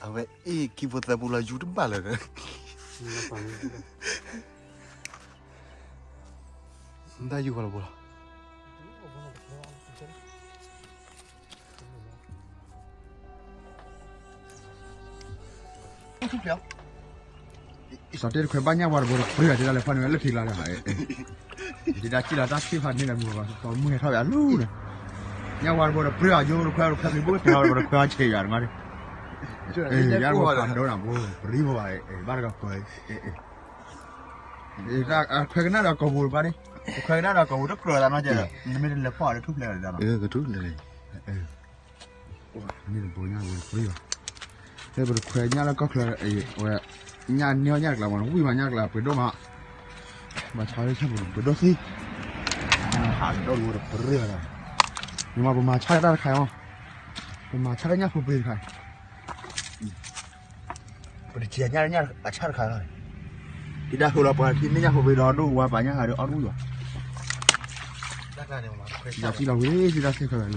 အဝဲအ့ၣ် ကံၢ်ဖိသၢပူလီၤ ယူတဘၣ်လၢၤဒီး နတၢ်ယူၤဃီလီၤဘိလီၤ. စီၤတဲတခွဲဘၣ်ညၣ်ဝါတဘိဒီး ပြၢ်ဒၣ်ဒ်လဲၣ်ဖးန့ၣ်လၢထံကျါဒီး ဒ်ဒၣ်စံၣ်လီၤတၢ်ထံၣ်ဖးန့ၣ်လၢမုၢ်ဘၣ် ပှၤမုၢ်ဟဲထီၣ်ဝဲအလူန့ၣ် ညၣ်ဝါတဘိဒီး ပြၢ်အယိတခွဲတခွဲသံဘိတဲဟီတခွဲအီၤဆံးယၤတမါဒီး ညၣ်ဝါတဘိဒီး ပြၢ်အယိ ဘၣ်တကပၤ ခွဲကနၣ်ဒီးကိာ်ပူၤတပၤန့ၣ် ခွဲကနၣ်ဒီးကိာ်ပူၤတကြၢးသးနီကဲဒီး နမ့ၢ်တလဲၤဖီၣ်အီၤလၢထူၣ်ဖျဲးဒီး ကထူၣ်ဖျဲး မ့ၢ်တဘိညါဝဲတပြၢ်ဘၣ် ဖဲပတခွဲညၣ်လၢကီၢ်ချၢ ဝဲ ညၣ်န့ၢ်အီၣ်ညၣ်တကျါမး ဝံၣ်မးညၣ်တကျါ ပှ့ၤဒိၣ်မး ဘၣ်ဆါလၢဆၣ်ပူၤပှ့ၤဒိၣ်သံ ဟးဒိၣ်တဝဲတပြၢ်ဘၣ် မ့ၢ်မးပမၤဆါလၢတၢ်တခါအံၤမး ပမၤဆါလၢညၣ်ဖိပ့ၤတခါ ပတထံၣ်ညၣ်လၢညၣ်အဆၣ်တခါလီၤ ဒ်ဒၣ်ဟိလီၤပှၤထံၣ်န့ၢ်ညၣ်ဖိပ့ၤဒီးဒိၣ်ဝါပာ်ညၣ်ဟးဒီးအီၣ်တဝံၣ်ဘၣ် ဒ်စံၣ်လီၤဝံၤလံ စံၣ်တၢ်စ့ၢ်ကီးလီၤလံ အိၣ်ခိးတၢ်ဘျီလံ အနီၢ်က့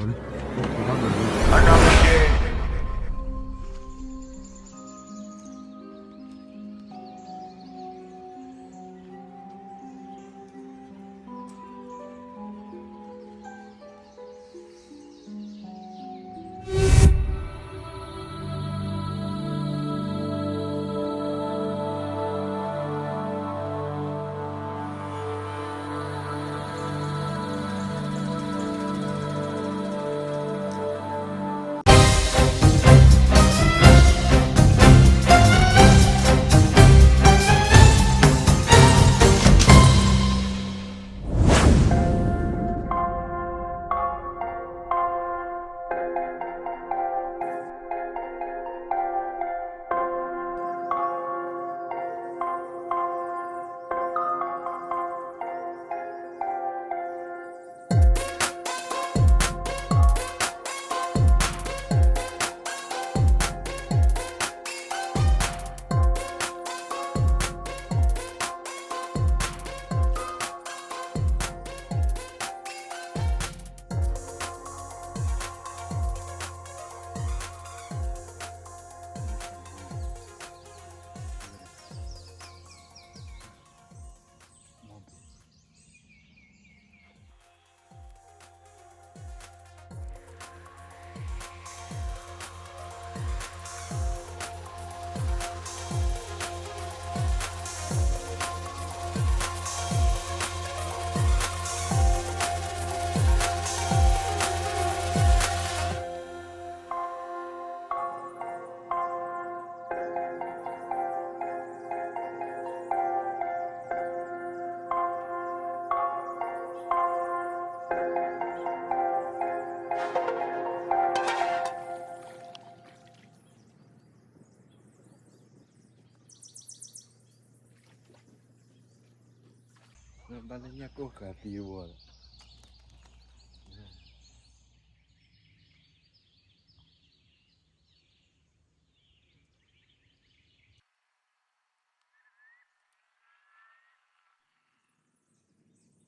ဘၣ်လၢညၣ်ကိၢ်ဃာ်သံဝဲလီၤ.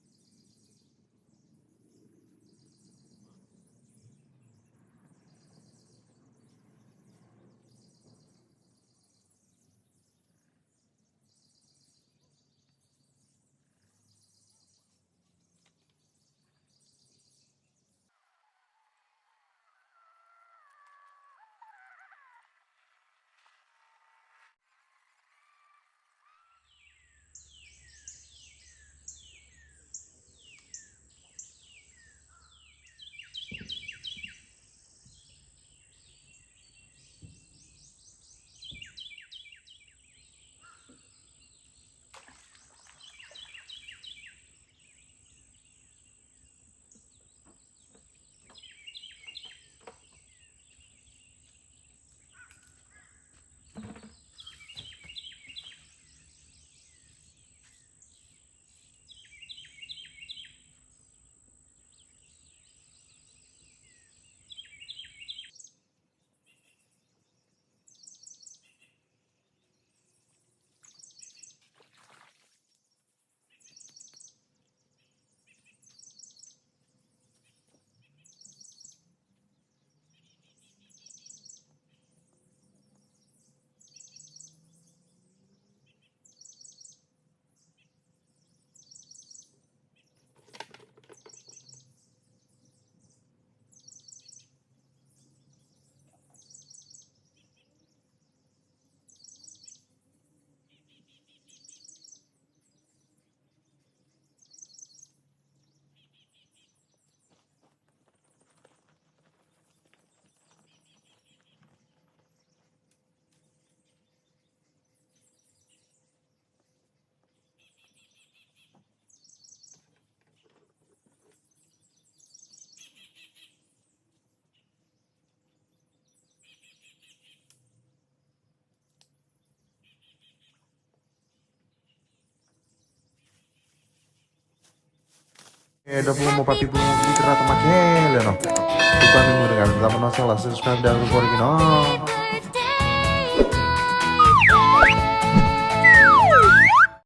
ဒီပုၢ်ဝဲၢ်မိၢ်ပၢ်ဖံဖု သရၣ်သမါခဲလၢာ်နီၤ, သုကွၢ်မ့ၢ်မုာ်တဂၤ သးပနီၣ် subscribe ဒီး report တက့ၢ်နီၤ.